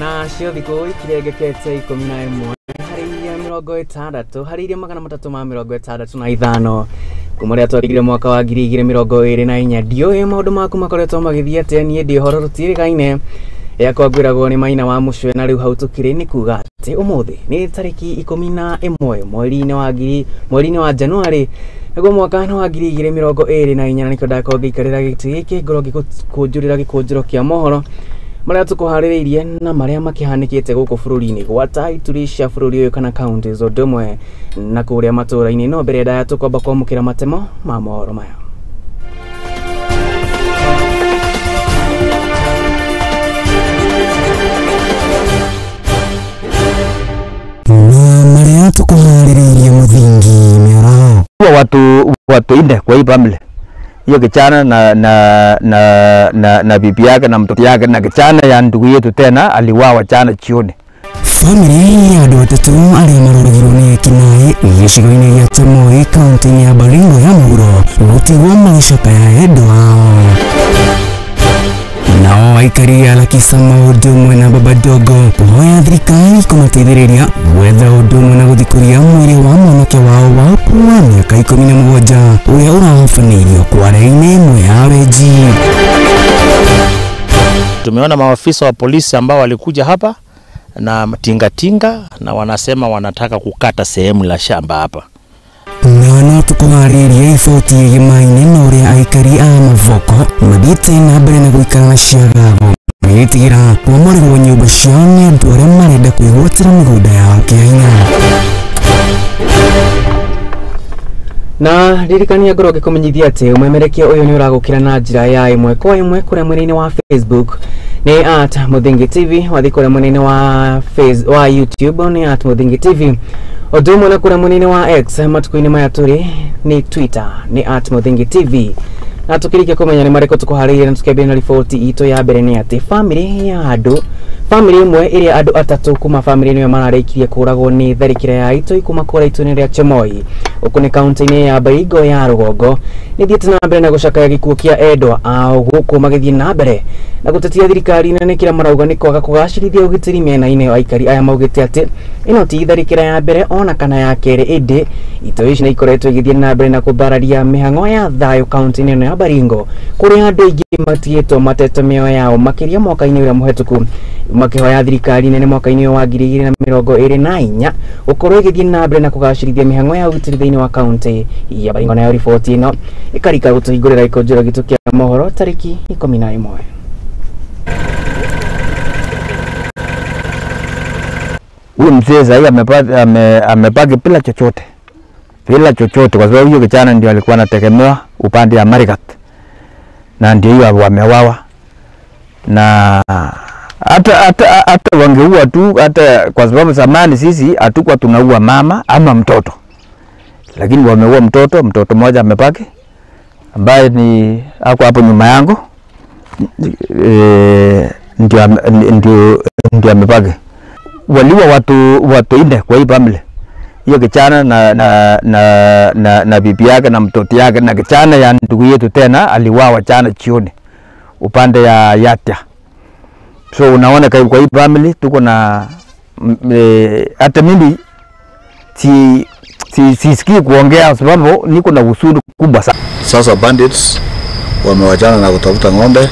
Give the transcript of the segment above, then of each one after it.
Na cio thikũ ikirengekete 11 harĩ iria 60 harĩ iria 365 kuma rĩrĩa twagĩire mwaka wa 2024. Ndiũĩ maũndũ maku makoretwo magĩthiĩ atĩa, niĩ ndĩ ũhoro rũtiĩrĩgaine yakwa ngwĩragwo nĩ Maina wa Mũcwe. Na rĩu hau tũkĩrĩ nĩ kuga atĩ ũmũthĩ nĩ tarĩki 11 mweri-inĩ wa Januarĩ nĩguo mwaka wa 2024, na nĩkĩo ndakorwo ngĩikarĩra gĩtĩ gĩkĩ ngorwo ngĩgũkũnjũrĩra gĩkũnjũro kĩa mohoro marĩa tũkũharĩrĩirie na marĩa makĩhanĩkĩte gũkũ bũrũri-inĩ gwata ituri cia bũrũri ũyũ kana counties ũndũ ũmwe na kũrĩa matũũra-inĩ. No mbere ndaya tũkwamba kwamũkĩra matemo ma mohoro maya. Na marĩa tũkũharĩrĩirie mũthingi mĩaraho. Watu ine kwa hii family. Hiyo kijana na bibi yake na mtoto yake, na kijana ya ndugu yetu tena aliwawa jana jioni. Family ya andũ atatũ arĩa maroragirwo nĩ ekinaĩ gĩcigo-inĩ gĩa Chamoi kaunti-inĩ ya Baringo ya mũhuro gũtigwo magĩcakaya endwa ao. Nao aikari a Lakisama ũndũ ũmwe na Baba Dogo kũhoya thirikari kũmateithĩrĩria gwetha ũndũ ũmwe na gũthikũria mwĩrĩ wa mwanake wao wa ũkũrũ wa mĩaka 17 ũrĩa ũrahobanĩirio kware-inĩ ĩmwe ya wenji. Tumeona maafisa wa polisi ambao walikuja hapa na tingatinga na wanasema wanataka kukata sehemu la shamba hapa. Na no tũkũharĩria iboti ĩgimaine na ũrĩa aikari a Mavoko mathiĩte na mbere na gũikara na ciagago magĩtigĩra kũmomorerwo nyũmba ciao nĩ andũ arĩa marenda kwĩgwatĩra mĩgũnda yao kĩahinya. Na ririkania ngorwo ngĩkũmenyithia atĩ ũmemerekia ũyũ nĩ ũragũkĩra na njĩra ya ĩmwe kwa ĩmwe kũrĩa mwena-inĩ wa Facebook nĩ at Muthingi TV, wathiĩ kũrĩa mwena-inĩ wa YouTube nĩ at Muthingi TV, ũndũ ũmwe na kũrĩa mwena-inĩ wa X matukũ-inĩ maya tũrĩ nĩ Twitter nĩ at Muthingi TV. Na tũkĩrĩkia kũmenya nĩ marĩkũ tũkũharĩirie na tũkĩambia na riboti itũ ya mbere nĩ atĩ family ĩmwe ĩrĩa andũ atatũ kuma family ĩyo mararĩkirie kũragwo nĩ tharĩkĩra ya itoi kuma kũrĩa itũra-inĩ rĩa Chemoi gũkũ nĩ kaunti-inĩ ya Baringo ya rũgongo nĩ thiĩte na mbere na gũcakaya gĩkuũ kĩa endwa ao gũkũ magĩthiĩ na mbere na gũtetia thirikari nene kĩrĩa marauga nĩ kwaga kũgacĩrithia ũgitĩri mĩena-inĩ. Aikari aya maugĩte atĩ ĩno ti tharĩkĩra ya mbere ona kana ya kerĩ, ĩndĩ itoi ici nĩ ikoretwo igĩthiĩ na mbere na kũthararia mĩhang'o ya thayũ kaunti-inĩ ĩno ya Baringo kũrĩa andũ aingĩ matigĩtwo matete mĩoyo yao makĩria mwaka-inĩ ũrĩa mũhetũku, makĩhoya thirikari nene mwaka-inĩ wa 2024 gũkorwo ĩgĩthiĩ na mbere na kũgacĩrithia mĩhang'o ya ũgitĩri thĩinĩ wa kaunti ya Baringo. Nayo riboti ĩno ĩkarika gũtũhingũrĩra gĩkũnjũro gitũ kĩa mohoro tarĩki 11. Huyu mzee sasa amebaki bila chochote. Bila chochote kwa sababu huyo kijana ndio alikuwa anategemewa upande ya Marigat. Na ndio hiyo wamewawa. Na hata wangeua tu, hata kwa sababu zamani sisi hatukuwa tunaua mama ama mtoto. Lakini wameua mtoto mmoja amebaki ambaye ni ako hapo nyuma yangu. Ndio amebaki. Waliwa watu ine kwa hii family. Hiyo kijana na bibi yake na mtoto yake, na kijana ya ndugu yetu tena aliwawa jana jioni upande ya Yatia. So unaona kwa hii family tuko na hata mimi sisikii kuongea sababu niko na huzuni kubwa sana. Sasa bandits wamewachana na kutafuta ng'ombe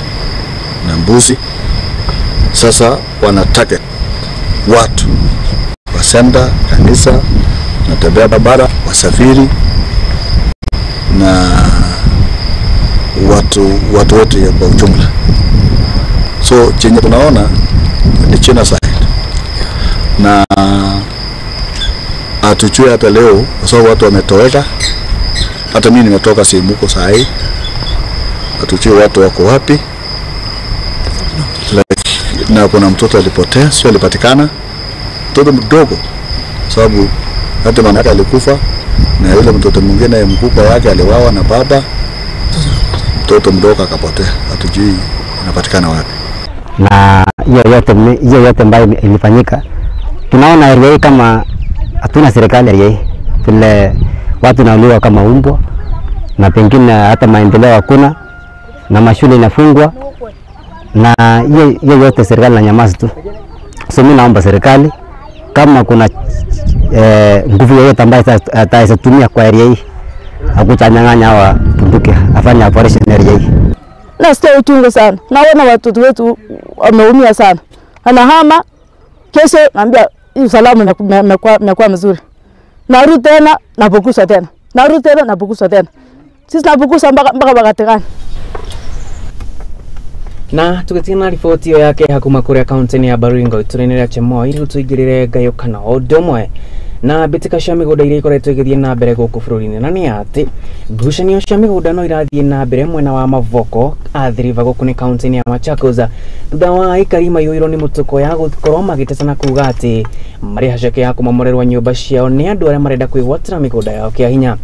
na mbuzi. Sasa wana target watu wasenda kanisa, natembea barabara, wasafiri na watu wote kwa ujumla. So chenye tunaona ni genocide, na hatujui hata leo kwa sababu watu wametoweka. Hata mimi nimetoka sehemu huko saa hii, hatujui watu wako wapi. Na kuna mtoto alipotea, sio alipatikana, mtoto mdogo, sababu hata mama yake alikufa na yule mtoto mwingine mkubwa wake aliwawa na baba, mtoto mdogo akapotea, hatujui anapatikana wapi. Na hiyo yote ambayo ilifanyika, tunaona area kama hatuna serikali area, vile watu nauliwa kama umbwa, na pengine hata maendeleo hakuna, na mashule inafungwa, na hiyo yote serikali na nyamaza tu. So mimi naomba serikali kama kuna nguvu yoyote ambayo ataweza tumia kwa area hii akuchanyang'anya hawa bunduki, afanye operation area hii. Nasikia uchungu sana, naona watoto wetu wameumia sana. Anahama kesho, naambia hii usalama imekuwa mzuri, narudi tena napukusa tena, narudi tena napukusa tena, sisi napukusa mpaka wakati gani? Na tugitigana riboti iyo yake hakuma kuria kaunti ya Baringo itũra-inĩ rĩa Chemoi rĩu tũingĩrĩre ngayũkano ũndũ ũmwe na mbĩtĩka cia mĩgũnda iria ikoretwo igĩthiĩ na mbere gũkũ bũrũri-inĩ, na nĩ atĩ ngucanio cia mĩgũnda no irathiĩ na mbere mwena wa Mavoko Athi River gũkũ nĩ kaunti-inĩ ya Machakos, thutha wa aikari maiyũirwo nĩ mũtũko ya gũkorwo magĩtetana kuga atĩ marĩ haceke ya kũmomorerwo nyũmba ciao nĩ andũ arĩa marenda kwĩgwatĩra mĩgũnda yao kĩa hinya.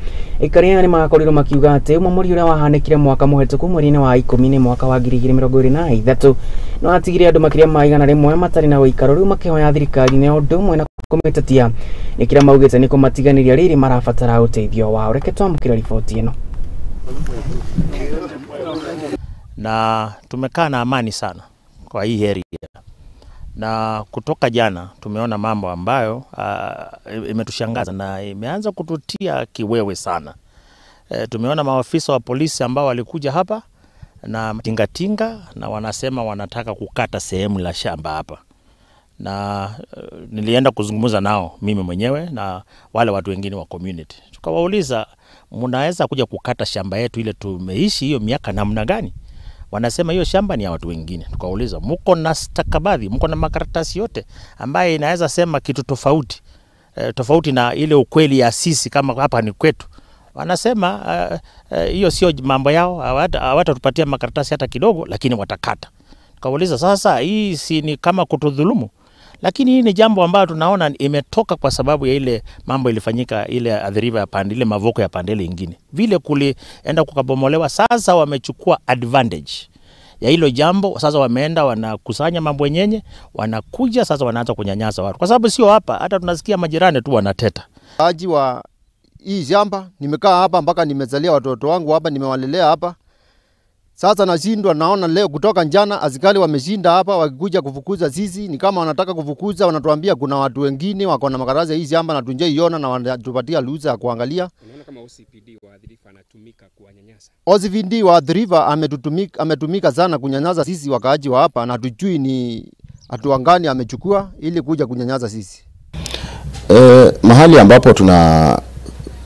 Aikari aya nĩ magakorirwo makiuga atĩ ũmomori ũrĩa wahanĩkire mwaka mũhetũku mweri-inĩ wa 10 mwaka wa 2023 no atigire andũ makĩria ma 100 matarĩ na ũikaro, rĩu makĩhoya thirikari nĩ ũndũ ũmwe na kũmĩtetia nĩ kĩrĩa maugĩte nĩ kũmatiganĩria rĩrĩ marabatara ũteithio wao. Reke twamũkĩre riboti ĩno. Na tumekaa na amani sana kwa hii area, na kutoka jana tumeona mambo ambayo imetushangaza na imeanza kututia kiwewe sana. Tumeona maafisa wa polisi ambao walikuja hapa na tingatinga na wanasema wanataka kukata sehemu la shamba hapa, na nilienda kuzungumza nao mimi mwenyewe na wale watu wengine wa community. Tukawauliza, mnaweza kuja kukata shamba yetu ile tumeishi hiyo miaka namna gani? Wanasema hiyo shamba ni ya watu wengine. Tukauliza, mko na stakabadhi, mko na makaratasi yote ambaye inaweza sema kitu tofauti, tofauti na ile ukweli ya sisi kama hapa ni kwetu? Wanasema hiyo sio mambo yao, hawatatupatia makaratasi hata kidogo, lakini watakata. Tukauliza, sasa hii si ni kama kutudhulumu? Lakini hii ni jambo ambalo tunaona imetoka kwa sababu ya ile mambo ilifanyika ile Athi River ya pande ile Mavoko ya pande ile nyingine. Vile kulienda kukabomolewa, sasa wamechukua advantage ya hilo jambo. Sasa wameenda wanakusanya mambo yenyewe, wanakuja sasa wanaanza kunyanyasa watu. Kwa sababu sio hapa, hata tunasikia majirani tu wanateta. Aji wa hii shamba, nimekaa hapa mpaka nimezalia watoto wangu hapa, nimewalelea hapa. Sasa nashindwa, naona leo kutoka njana askari wameshinda hapa wakikuja kufukuza sisi, ni kama wanataka kufukuza, wanatuambia kuna watu wengine wako na makaratasi hii shamba na tunjeiona na wanatupatia ruhusa ya kuangalia. Unaona kama OCPD wa Athi River anatumika kuwanyanyasa? OCPD wa Athi River ametumika sana kunyanyasa sisi wakaaji wa hapa, na tujui ni hatua gani amechukua ili kuja kunyanyasa sisi. Mahali ambapo tuna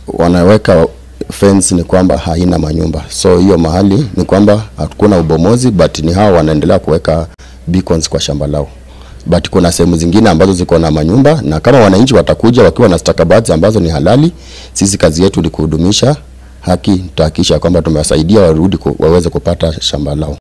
wanaweka fence ni kwamba haina manyumba, so hiyo mahali ni kwamba hakuna ubomozi, but ni hao wanaendelea kuweka beacons kwa shamba lao. But kuna sehemu zingine ambazo ziko na manyumba, na kama wananchi watakuja wakiwa na stakabadhi ambazo ni halali, sisi kazi yetu ni kuhudumisha haki, tutahakikisha kwamba tumewasaidia warudi waweze kupata shamba lao.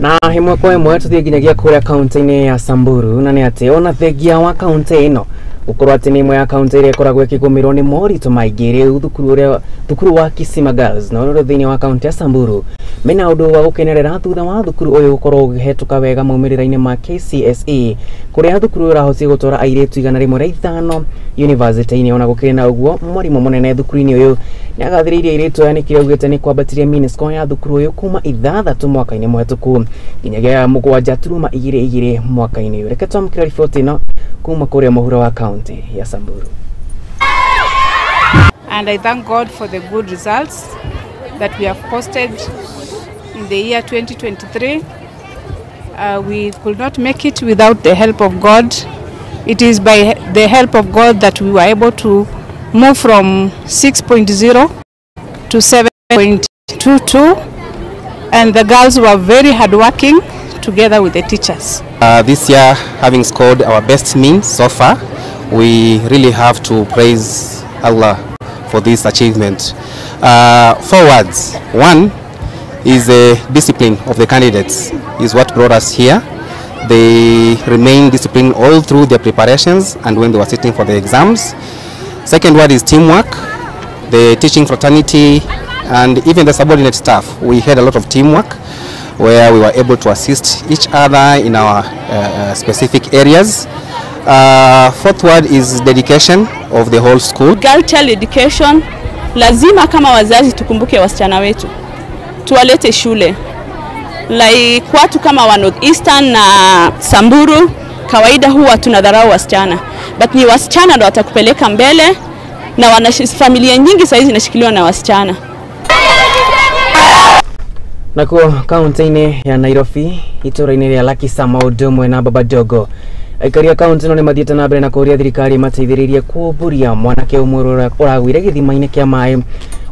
Na himwe kwa imwe tuthie nginyagia kuria kaunti-inĩ ya Samburu, na nĩ atĩ ona thengia wa kaunti ĩno gukorwo atĩ nĩ ĩmwe ya kaunti ĩrĩa ĩkoragwo ĩkĩgũmĩrwo nĩ moritũ maingĩ, rĩu thukuru wa Kisima Girls na ũrĩa thĩinĩ wa kaunti ya Samburu mena ũndũ wa gũkenerera thutha wa thukuru ũyũ gũkorwo ũkĩhetũka wega maumĩrĩra-inĩ ma KCSE, kũrĩa thukuru ũyũ ũrahotire gũtwara airĩtu 105 university-inĩ. Ona gũkĩrĩ na ũguo, mwarimũ mũnene thukuru-inĩ ũyũ nĩ agathĩrĩirie airĩtu aya nĩkĩo augĩte nĩ kwambatirie mean score ya thukuru ũyũ kuma 6 mwaka-inĩ mũhetũku nginyagia 7.22 mwaka-inĩ ũyũ. Reke twamũkĩre riboti ĩno kuma kũrĩa mũhuro wa kaunti ya Samburu. And I thank God for the good results that we have posted in the year 2023. We could not make it without the help of God. It is by the help of God that we were able to move from 6.0 to 7.22, and the girls were very hardworking together with the teachers. This year, having scored our best mean so far, we really have to praise Allah for this achievement. 4 words. One is the discipline of the candidates is what brought us here. They remained disciplined all through their preparations and when they were sitting for the exams. Second word is teamwork. The teaching fraternity and even the subordinate staff, we had a lot of teamwork where we were able to assist each other in our specific areas. Fourth word is dedication of the whole school. Girl child education, lazima kama wazazi tukumbuke wasichana wetu, tuwalete shule. Like watu kama wa North Eastern na Samburu, Kawaida huwa tunadharau wasichana, but ni wasichana ndo watakupeleka mbele, na familia nyingi saizi zinashikiliwa na wasichana. Nakuo kaunti-inĩ ya Nairobi itũra-inĩ rĩa Lakisama ũndũ ũmwe na Baba Dogo aikari a kaunti ĩno nĩ mathiĩte na mbere na kũũria thirikari mateithĩrĩrie kumbũria mwanake ũmwe ũrĩa ũragũire gĩthima-inĩ kĩa maĩ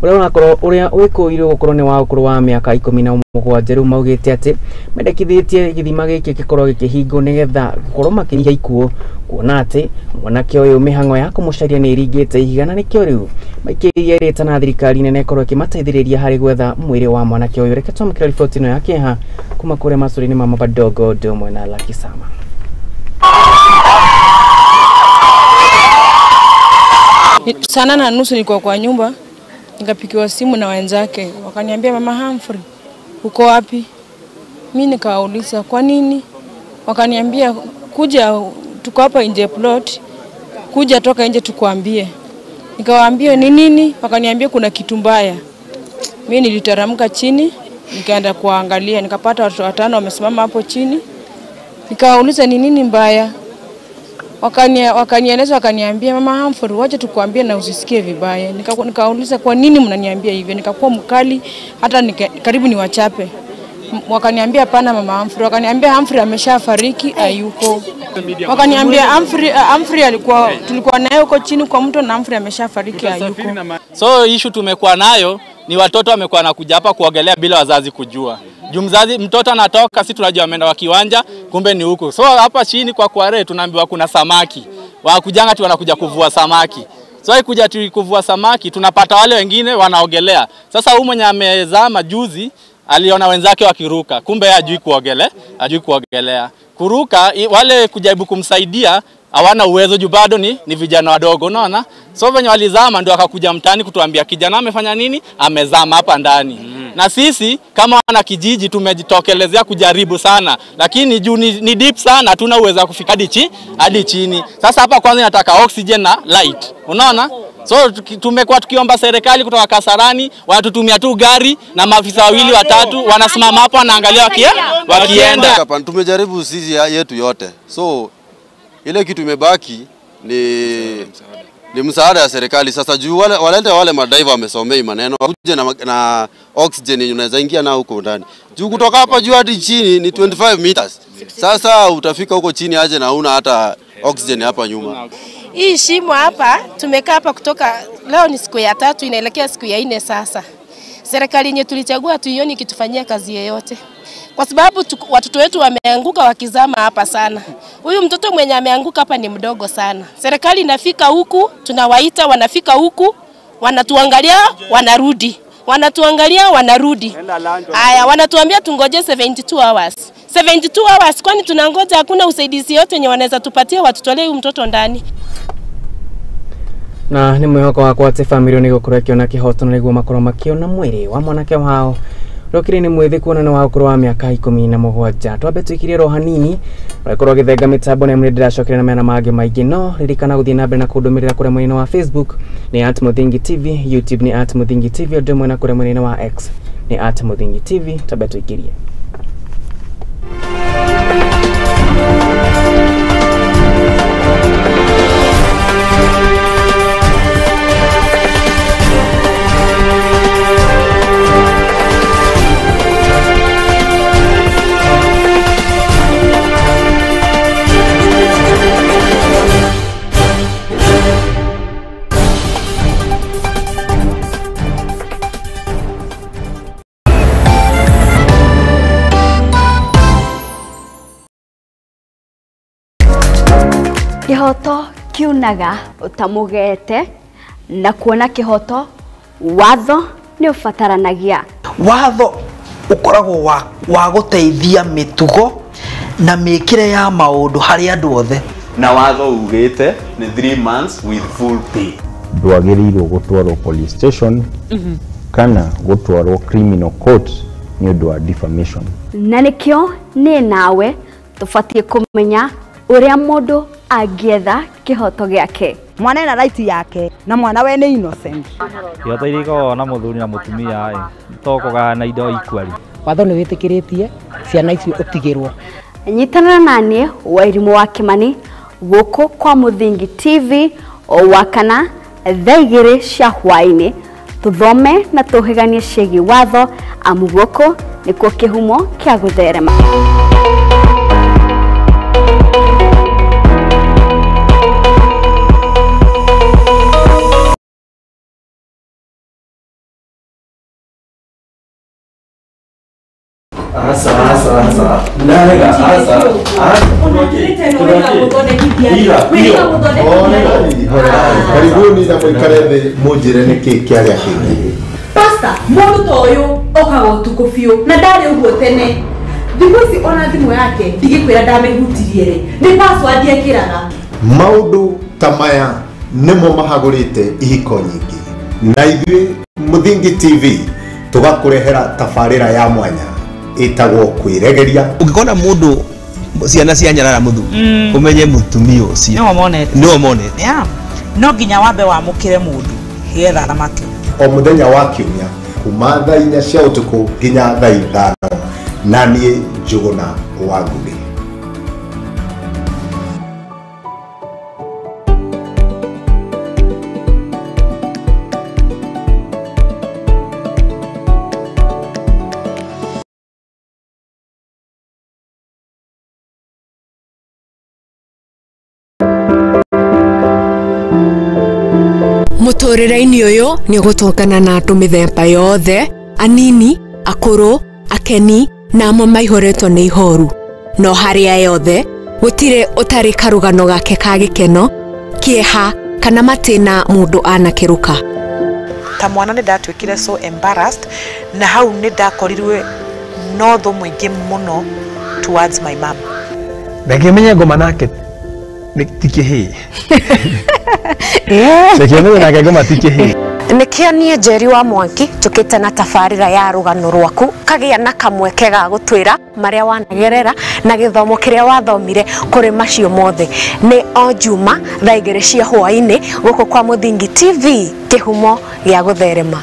ũrĩa ũrakorwo ũrĩa wĩkũĩirwo gũkorwo nĩ wa ũkũrũ wa mĩaka 17. Rĩu maugĩte atĩ mendekithĩtie gĩthima gĩkĩ gĩkorwo gĩkĩhingwo nĩgetha gũkorwo makĩnyihia ikuũ, kuona atĩ mwanake ũyũ mĩhang'o ya kũmũcaria nĩ ĩringĩte ihiga, na nĩkĩo rĩu maikĩirie rĩta na thirikari nene ĩkorwo ĩkĩmateithĩrĩria harĩ gwetha mwĩrĩ wa mwanake ũyũ. Reke twamũkĩre riboti ĩno ya kĩeha kuma kũrĩa macũrĩ-inĩ ma Baba Dogo ũndũ ũmwe na Lakisama. Saa 8:30 nilikuwa kwa nyumba, nikapikiwa simu na wenzake, wakaniambia Mama Humphrey uko wapi? Mimi nikawauliza kwa nini? Wakaniambia kuja, tuko hapa nje plot, kuja toka nje tukuambie. Nikawaambia ni nini? Wakaniambia kuna kitu mbaya. Mimi nilitaramka chini, nikaenda kuangalia, nikapata watu watano wamesimama hapo chini. Nikawauliza ni nini mbaya? Wakanieleza, wakaniambia Mama Humphrey wacha tukuambie na usisikie vibaya. Nikauliza kwa nini mnaniambia hivyo? Nikakuwa mkali hata karibu niwachape. Wakaniambia hapana Mama Humphrey. Wakaniambia Humphrey ameshafariki hayuko. Wakaniambia Humphrey alikuwa tulikuwa naye huko chini kwa mto na Humphrey ameshafariki hayuko. So issue tumekuwa nayo ni watoto wamekuwa wanakuja hapa kuogelea bila wazazi kujua. Jumzazi mtoto anatoka, si tunajua ameenda wa kiwanja, kumbe ni huko. So hapa chini kwa Kware tunaambiwa kuna samaki. Wakujanga tu wanakuja kuvua samaki. So kuja tu kuvua samaki tunapata wale wengine wanaogelea. Sasa huyu mwenye amezama juzi aliona wenzake wakiruka, kumbe yeye hajui kuogelea, hajui kuogelea. Kuruka wale kujaribu kumsaidia hawana uwezo juu bado ni vijana wadogo, unaona? So wenye walizama ndio akakuja mtaani kutuambia kijana amefanya nini? Amezama hapa ndani. Na sisi kama wana kijiji tumejitokelezea kujaribu sana, lakini juu ni deep sana, hatuna uwezo wa kufika hadi chini. Sasa hapa kwanza inataka oxygen na light, unaona? So tumekuwa tukiomba serikali kutoka Kasarani, wanatutumia tu gari na maafisa wawili watatu wanasimama hapo wanaangalia wakienda. Tumejaribu sisi yetu yote. So ile kitu imebaki ni msaada ya serikali. Sasa juu walete wale madaiva wamesomea maneno, wakuje na oxygen yenye unaweza ingia nao huko ndani. Juu kutoka hapa juu hadi chini ni 25 meters. Sasa utafika huko chini aje na huna hata oxygen hapa nyuma. Hii shimo hapa tumekaa hapa kutoka leo ni siku ya 3 inaelekea siku ya 4 sasa. Serikali yenye tulichagua tuioni kitufanyia kazi yoyote. Kwa sababu watoto wetu wameanguka wakizama hapa sana. Huyu mtoto mwenye ameanguka hapa ni mdogo sana. Serikali inafika huku, tunawaita wanafika huku, wanatuangalia, wanarudi. Wanatuangalia, wanarudi. Aya, wanatuambia tungoje 72 hours. 72 hours kwani tunangoja, hakuna usaidizi yote yenye wanaweza tupatia watutolee huyu mtoto ndani. Na nĩ mwĩhoko wakwa atĩ bamĩrĩ nĩ gũkorwo ĩkĩona kĩhoto na nĩguo makorwo makĩona mwĩrĩ wa mwanake wao rokire nĩ mwĩthĩ kuona nĩ wa ũkũrũ wa mĩaka 17. Twambe tũikirie ro hanini ũrĩkorwo gĩthenga mĩtambo na ndĩracokera na mena mangĩ maingĩ, no ririkana gũthiĩ na mbere na kũndũmĩrĩra kũrĩa mwena wa Facebook nĩ @Muthingi TV, YouTube nĩ @Muthingi TV, ũndũ ũmwe na kũrĩa mwena wa X nĩ @Muthingi TV. Twambe tũikirie. Kihoto kiunaga utamugete na kuona kihoto watho ni ubataranagia. Watho ukoragwo wa guteithia mitugo na mikire ya maundu hari andu othe. Na watho ugite ni 3 months with full pay. Ndwagĩrĩirwo gũtwarwo police station kana gũtwarwo criminal court nĩ ũndũ wa defamation. Na nikio ni nawe tubatie kumenya uria mundu angietha kihoto giake. Mwana ena right yake na mwana we ni innocent. Ihoto iria ikoragwo na muthuri na mutumia to kũgayana indo equally. Watho nĩ wĩtĩkĩrĩtie ciana icio ũtigĩrwo. Nyitanĩra naniĩ Wairimũ wa Kimani gũkũ kwa Mũthingi TV o wakana thaa 2 cia hwaĩ-inĩ, tuthome na tũhĩganie ciĩgiĩ watho, amu gũkũ nĩkuo kĩhumo kĩa gũtherema. Karibuni na mwikare thĩ mũnjĩre nĩkĩ kĩarĩa kĩngĩ. Pastor, mũndũ ta ũyũ okaga ũtukũ biũ na ndarĩ ũguo tene. Thikũ ici ona thimũ yake ndigĩkwĩra ndamĩhutirie rĩ, nĩ password ekĩraga. Maũndũ ta maya nĩmo mahagũrĩte ihiko nyingĩ, na ithuĩ Mũthingi TV tũgakũrehera tabarĩra ya mwanya ĩtagwo kwĩregeria. Ũngĩkona mũndũ ciana cia nyarara mũthuri, ũmenye mũtumia ũcio nĩwe monete. No nginya wambe wamũkĩre mũndũ nĩgetha aramate. O mũthenya wa kiumia kuma thaa 4 cia ũtukũ nginya thaa 5, na niĩ Njũgũna wa Ngũgĩ. Mũtũrĩre-inĩ ũyũ nĩ ũgũtũngana na andũ mĩthemba yothe, anini, akũrũ, akeni na amwe maihũrĩtwo nĩ ihoru. No harĩa yothe gũtirĩ ũtarĩ karũgano gake ka gĩkeno, kĩeha kana matĩna mũndũ anakĩrũka. Ta mwana nĩ ndatuĩkire so embarrassed, na hau nĩ ndakorirwe no thũ mũingĩ mũno towards my mom. Ndangĩmenya ngoma nake ti kĩhĩĩ. Ndangĩmenya nake ngoma ti kĩhĩĩ. Nĩkĩo niĩ Njeri wa Mwangi njũkĩte na tabarĩra ya rũgano rwaku, kagĩa na kamweke ga gũtwĩra marĩa wanagerera na gĩthomo kĩrĩa wathomire kũrĩ macio mothe. Nĩ o Juma thaa 2 cia hwaĩ-inĩ gũkũ kwa Mũthingi TV, kĩhumo gĩa gũtherema.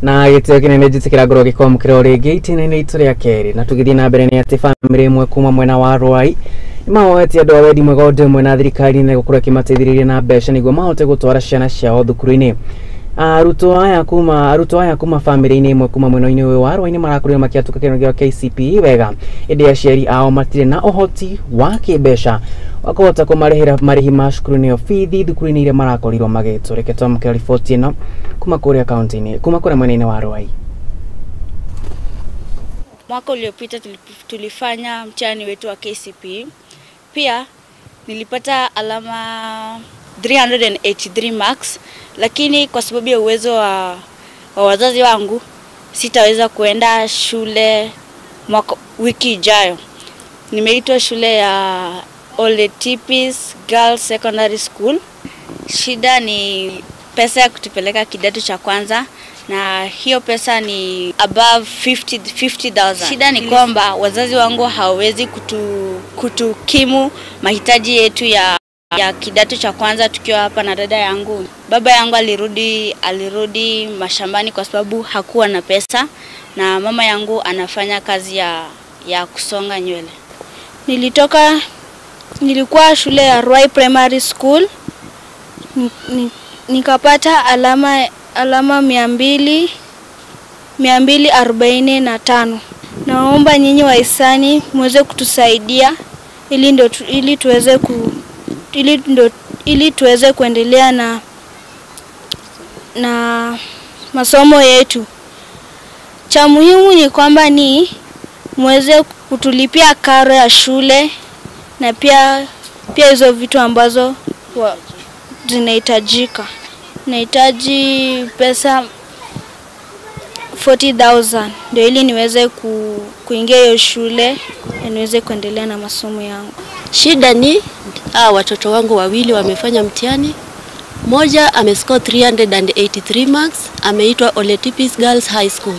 Na gĩtĩo kĩnene njĩtĩkĩra ngorwo gĩkwamũkĩra o rĩngĩ itĩna-inĩ itũ rĩa kerĩ, na tũgĩthiĩ na mbere nĩ atĩ bamĩrĩ ĩmwe kuma mwena wa Rwai nĩmahoete andũ a wendi mwega ũndũ ũmwe na thirikari nene gũkorwo ĩkĩmateithĩrĩria na mbeca nĩguo mahote gũtwara ciana ciao thukuru-inĩ. Arutwo aya kuma bamĩrĩ-inĩ ĩmwe kuma mwena-inĩ ũyũ wa Rwai nĩmarakorirwo makĩhatũka kĩgeranio gĩa KCPE wega, ĩndĩ aciari ao matirĩ na ũhoti wa kĩmbeca wa kũhota kũmarĩhĩra marĩhi ma cukuru nĩyo bithi thukuru-inĩ iria marakorirwo magĩtwo. Reke twamũkĩre riboti ĩno kuma kũrĩa kaunti-inĩ, kuma kũrĩa mwena-inĩ wa Rwai. Mwaka uliopita tulifanya mtihani wetu wa KCPE. Pia nilipata alama 383 marks, lakini kwa sababu ya uwezo wa wazazi wangu sitaweza kuenda shule mwaka wiki ijayo. Nimeitwa shule ya Ole Tipis Girls Secondary School. Shida ni pesa ya kutupeleka kidato cha kwanza, na hiyo pesa ni above 50,000. Shida ni kwamba wazazi wangu hawawezi kutukimu mahitaji yetu ya kidato cha kwanza tukiwa hapa na dada yangu. Baba yangu alirudi mashambani kwa sababu hakuwa na pesa, na mama yangu anafanya kazi ya kusonga nywele. Nilikuwa shule ya Ruai Primary School. Nikapata alama 245. Naomba nyinyi wahisani muweze kutusaidia ili tuweze kuendelea na masomo yetu. Cha muhimu ni kwamba ni muweze kutulipia karo ya shule na pia hizo vitu ambazo zinahitajika. Nahitaji pesa 40,000 ndio ili niweze kuingia hiyo shule na niweze kuendelea na masomo yangu. Shida ni watoto wangu wawili wamefanya mtihani. Moja amescore 383 marks, ameitwa Oletipis Girls High School.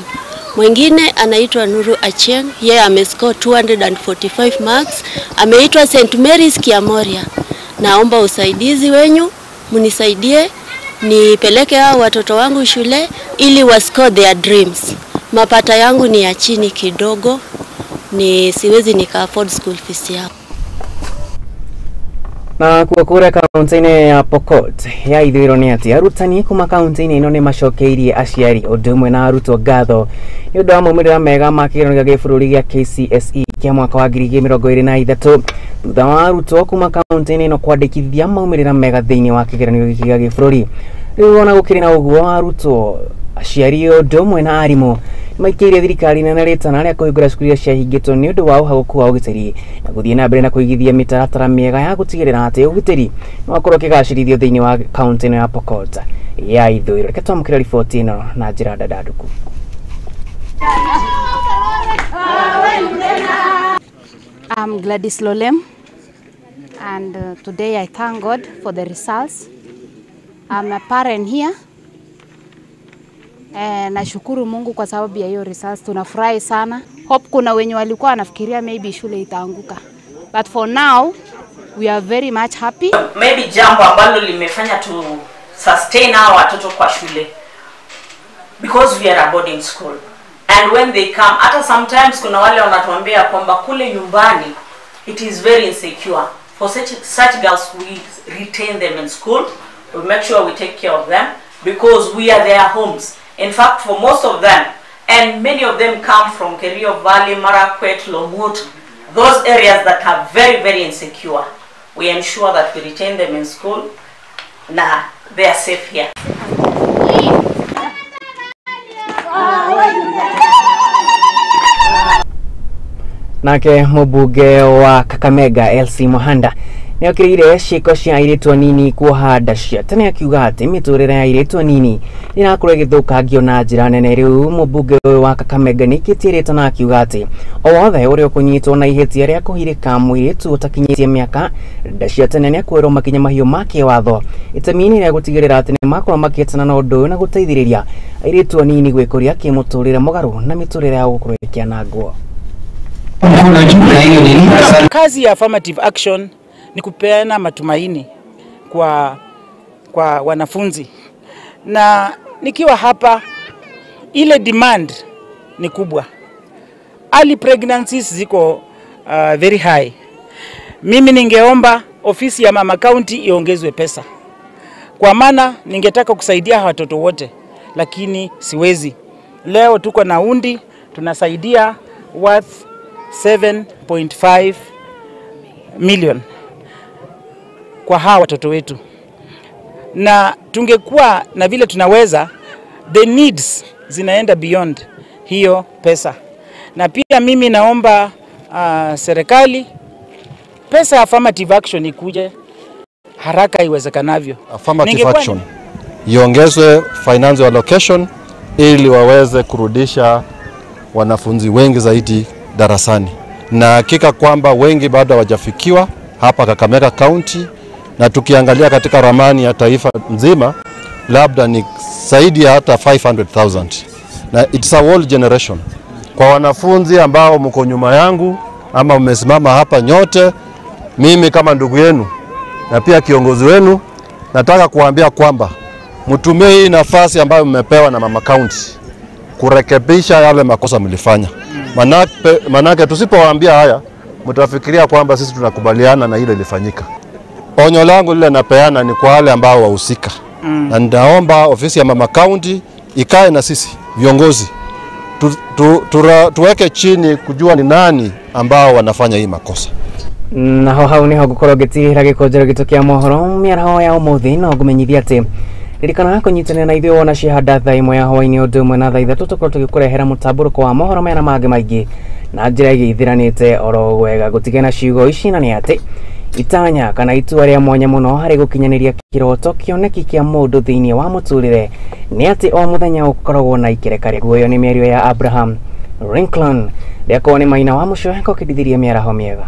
Mwingine anaitwa Nuru Achieng, yeye amescore 245 marks, ameitwa St. Mary's Kiamoria. Naomba usaidizi wenyu, mnisaidie nipeleke hao watoto wangu shule ili wa score their dreams. Mapata yangu ni ya chini kidogo, ni siwezi nika afford school fees yao. Na kuwa kaunti-inĩ ya Pokot ya ithũĩro nĩ atĩ arutani kuma kaunti-inĩ ĩno nĩ macokeirie aciari ũndũ ũmwe na arutwo ngatho nĩ ũndũ wa maumĩrĩra mega ma kĩgeranio gĩa gĩbũrũri gĩa KCSE kĩa mwaka wa 2023 thutha wa arutwo kuma kaunti-inĩ ĩno kwandĩkithia maumĩrĩra mega thĩinĩ wa kĩgeranio gĩkĩ gĩa gĩbũrũri. Rĩu ona gũkĩrĩ na ũguo, arutwo, aciari ũndũ ũmwe na arimũ maikĩire thirikari nene rĩtana rĩa kũhingũra cukuru iria ciahingĩtwo nĩ ũndũ wa ũhagũku wa ũgitĩri na gũthiĩ na mbere na kũigithia mĩtaratara mĩega ya gũtigĩrĩra atĩ ũgitĩri nĩ wakorwo ũkĩgacĩrithio thĩinĩ wa kaunti ĩno ya Pokot ya ithũĩro. Reke twamũkĩre riboti ĩno na njĩra ndandandũku. I'm Gladys Lolem, and today I thank God for the results. I'm a parent here. Nashukuru Mungu kwa sababu ya hiyo results. Tunafurahi sana. Hope kuna wenye walikuwa wanafikiria maybe shule itaanguka. But for now, we are very much happy. Maybe jambo ambalo limefanya to sustain our watoto kwa shule, because we are a boarding school. And when they come, hata sometimes kuna wale wanatuambia kwamba kule nyumbani it is very insecure. For such girls, we retain them in school. We make sure we take care of them because we are their homes. In fact, for most of them, and many of them come from Kerio Valley, Marakwet, Lomut, those areas that are very, very insecure. We ensure that we retain them in school. Nah, they are safe here. Nake mũmbunge wa Kakamega LC Muhanda nĩokĩrĩire ciĩko cia airĩtu anini kuoha nda cia tene akiuga atĩ mĩtũrĩre ya airĩtu anini nĩĩrakorwo ĩgĩthũkangio na njĩra nene. Rĩu mũmbunge ũyũ wa Kakamega nĩaikĩtie rĩtana akiuga atĩ o wothe ũrĩa ũkũnyitwo na ihĩtia rĩa kũhirĩka mũirĩtu ũtakinyĩtie mĩaka nda cia tene nĩekuoerwo makinya mahiũ ma kĩwatho itemi-inĩ rĩa gũtigĩrĩra atĩ nĩmakorwo makĩetana na ũndũ ũyũ na gũteithĩrĩria airĩtu anini gwĩkũria kĩmũtũrĩre mũgarũ na mĩtũrĩre yao gũkorwo ĩkĩanangwo. Kazi ya affirmative action ni kupeana matumaini kwa wanafunzi, na nikiwa hapa ile demand ni kubwa. Early pregnancies ziko very high. Mimi ningeomba ofisi ya mama county iongezwe pesa, kwa maana ningetaka kusaidia watoto wote lakini siwezi. Leo tuko na undi tunasaidia worth 7.5 million kwa hawa watoto wetu, na tungekuwa na vile tunaweza, the needs zinaenda beyond hiyo pesa. Na pia mimi naomba serikali pesa ya affirmative action ikuje haraka iwezekanavyo. Affirmative action iongezwe financial allocation ili waweze kurudisha wanafunzi wengi zaidi darasani, na hakika kwamba wengi bado hawajafikiwa hapa Kakamega County, na tukiangalia katika ramani ya taifa nzima labda ni zaidi ya hata 500,000, na it's a whole generation. Kwa wanafunzi ambao mko nyuma yangu ama mmesimama hapa nyote, mimi kama ndugu yenu na pia kiongozi wenu nataka kuambia kwamba mtumie hii nafasi ambayo mmepewa na mama county kurekebisha yale makosa mlifanya. Manake tusipowaambia haya mtafikiria kwamba sisi tunakubaliana na ile ilifanyika. Onyo langu lile napeana ni kwa wale ambao wahusika. Na nitaomba ofisi ya mama county ikae na sisi viongozi tuweke chini kujua ni nani ambao wanafanya hii makosa. Naho hau niho ngukorwo ngĩtirĩra gĩkũnjĩro gitũ kĩa mohoro mĩaraho ya ũmũthĩ, no ngũmenyithia atĩ Ririkana kũnyitanĩra na ithuĩ wona ciahanda thaa 1 ya hwaĩ-inĩ ũndũ ũmwe na thaa 3 tũkorwo tũgĩkũrehera mũtambũrũko wa mohoro maya na mangĩ maingĩ na njĩra ĩgĩithiranĩte oro wega. Gũtige na ciugo ici na nĩ atĩ itanya kana itua rĩa mwanya mũno harĩ gũkinyanĩria kĩroto kĩoneki kĩa mũndũ thĩinĩ wa mũtũrĩre nĩ atĩ o mũthenya ũkoragwo na ikereka rĩaguo. Ĩyo nĩ mĩario ya Abraham Lincoln. Rĩakorwo nĩ maina wa mũcoe kokĩndithirie mĩaraho mĩega.